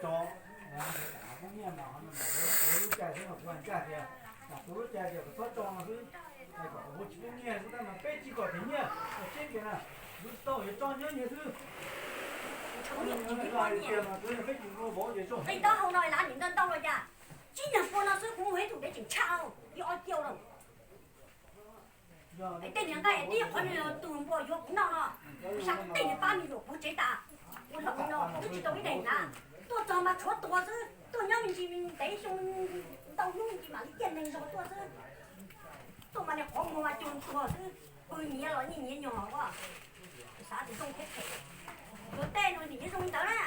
Tso, kuv nyiaj mas ho no mas kuv lub caij xwb mas kuv hais tias, kuv lub caij tias kuv txhob tso no xwb, kom kuv tsis pub nyiaj xwb tab mas peb tsis kom them nyiaj, seb tias na, kuv tsis tau yuav tso nyob nyiaj xwb. Peb tsis ua vauv ces zoo. Qi taub hau no lav nim ntau ntau los cas, tsib nyuag pua no xwb kuv mus ib tug dev tseem tshaj ib ob kiaus lawm. Es tej niag nqaij tib qhov niag tus npua yuav kuv noj no, kuv xav tej niag pab me nyuam puv tsev tas, ua los no twb tsis tau ib daim hnav. Tuaj txog mas tshuav tuag xwb, tuaj nyob me ntsis ntev xyoo ntau hnub me ntsis mam li ciaj neeg zog tuaj xwb. Tuaj mas niag qhov muag mas cuag tuag xwb, pw nyiav los yeej nyiav nyog ua, xav tias zoo thiab phem. Yuav tej no nim yeej zoo li ntawd na.